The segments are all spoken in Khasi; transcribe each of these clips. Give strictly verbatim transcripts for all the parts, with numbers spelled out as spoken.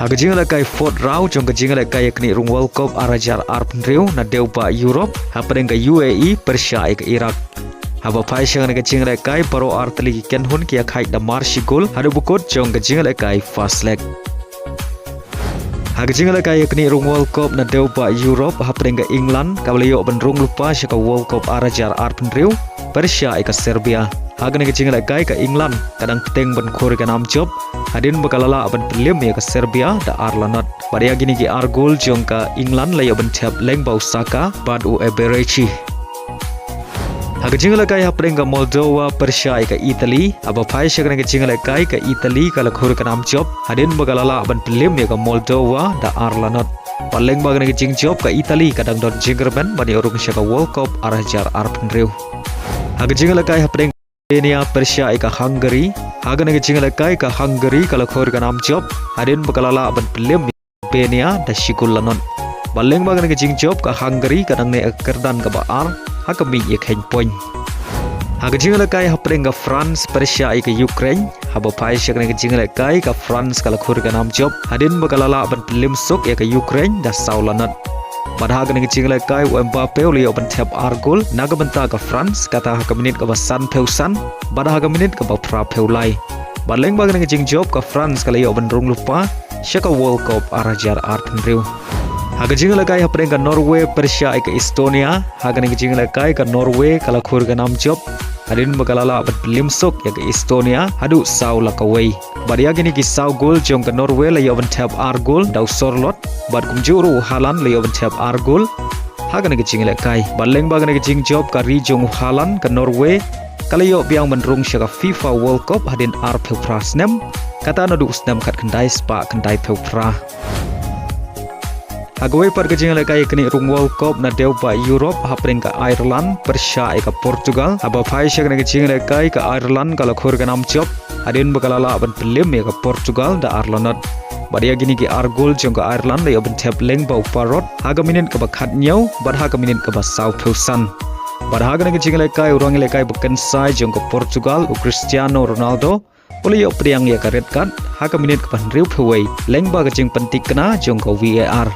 Ha ka jinglehkai fourth round jong ka jinglehkai ïa kane ka rung World Cup ar hajar arphew hynriew na dewbah Europe, hapdeng ka U A E pyrshah ïa ka Iraq. Haba phai sha kane ka jinglehkai baroh ar tylli ki kynhun ki ïakhaid da mar shi gol haduh ba kut jong ka jinglehkai first leg. Ha ka jinglehkai ïa kane ka rung World Cup na dewbah Europe, hapdeng ka England kaba la ïoh ban rung lypa sha ka World Cup ar hajar arphew hynriew pyrshah ïa ka Serbia. Ha kane ka jinglehkai ka England ka dang bteng ban khur ïa ka nam jop hadien ba ka la lah ban pynliem ïa ka Serbia da ar la not. Bad ïa kine ki ar gol jong ka England la ïoh ban thep lyngba u Saka bad u Eberechi. Ha ka jinglehkai hapdeng ka Moldova pyrshah ïa ka Italy, haba phai sha kane ka jinglehkai ka Italy ka la khur ïa ka nam jop hadien ba ka la lah ban pynliem ïa ka Moldova da ar la not. Bad lyngba kane ka jingjop ka Italy ka dang don jingkyrmen ban ïoh rung sha ka World Cup ar hajar arphew hynriew. Ha ka jinglehkai hapdeng Albania pyrshah ïa ka Hungary. Ha kane ka jinglehkai ka Hungary ka la khur ïa ka nam jop hadien ba ka la lah ban pynliem ïa ka Albania da shi gol la not. Bad lyngba kane ka jingjop ka Hungary ka dang neh ïa ka kyrdan kaba ar ha ka miej ïakheiñ point. Ha ka jinglehkai hapdeng ka France pyrshah ïa ka Ukraine, haba phai sha kane ka jinglehkai ka France ka la khur ïa ka nam jop hadien ba ka la lah ban pynliem suk ïa ka Ukraine da saw la not. Bad ha kane ka jinglehkai u Mbappe u la ïoh ban thep ar gol na ka bynta ka France, kata ha ka minit kaba sanphew san bad ha ka minit kaba phraphew lai. Bad lyngba kane ka jingjop ka France ka la ïoh ban rung lypa sha ka World Cup ar hajar arphew hynriew. Ha ka jinglehkai hapdeng ka Norway pyrshah ïa ka Estonia. Ha kane ka jinglehkai ka Norway ka la khur ïa ka nam jop hadien ba ka la lah ban pynliem suk ïa ka Estonia haduh saw la kawei. Bad ïa kine ki saw gol jong ka Norway la ïoh ban thep ar gol da u Sørloth bad kumjuh ruh u Haaland la ïoh ban thep ar gol ha kane ka jinglehkai. Bad lyngba kane ka jingjop ka ri jong u Haaland ka Norway ka la ïoh biang ban rung sha ka FIFA World Cup hadien arphew phra snem, kata naduh u snem khatkhyndai spah khyndaiphew phra. Ha kawei pat ka jinglehkai ïa kane ka rung World Cup na dewbah Europe, hapdeng ka Ireland pyrshah ïa ka Portugal. Haba phai sha kane ka jinglehkai ka Ireland ka la khur ïa ka nam jop hadien ba ka la lah ban pynliem ïa ka Portugal da ar la not. Bad ïa kine ki ar gol jong ka Ireland la ïoh ban thep lyngba u Parrott ha ka minit kaba khathynñiew bad ha ka minit kaba sawphew san. Bad ha kane ka jinglehkai u rangïalehkai ba kynsai jong ka Portugal u Cristiano Ronaldo u la ïoh pdiang ïa ka red card ha ka minit kaba hynriewphew wei lyngba ka jingpyntikna jong ka VAR.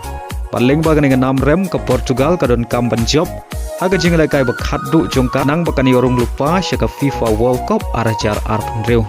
Bad lyngba kane ka nam rem ka Portugal ka donkam ban jop ha ka jinglehkai ba khatduh jong ka nang ba kan ïoh rung lypa sha ka FIFA World Cup ar hajar arphew hynriew.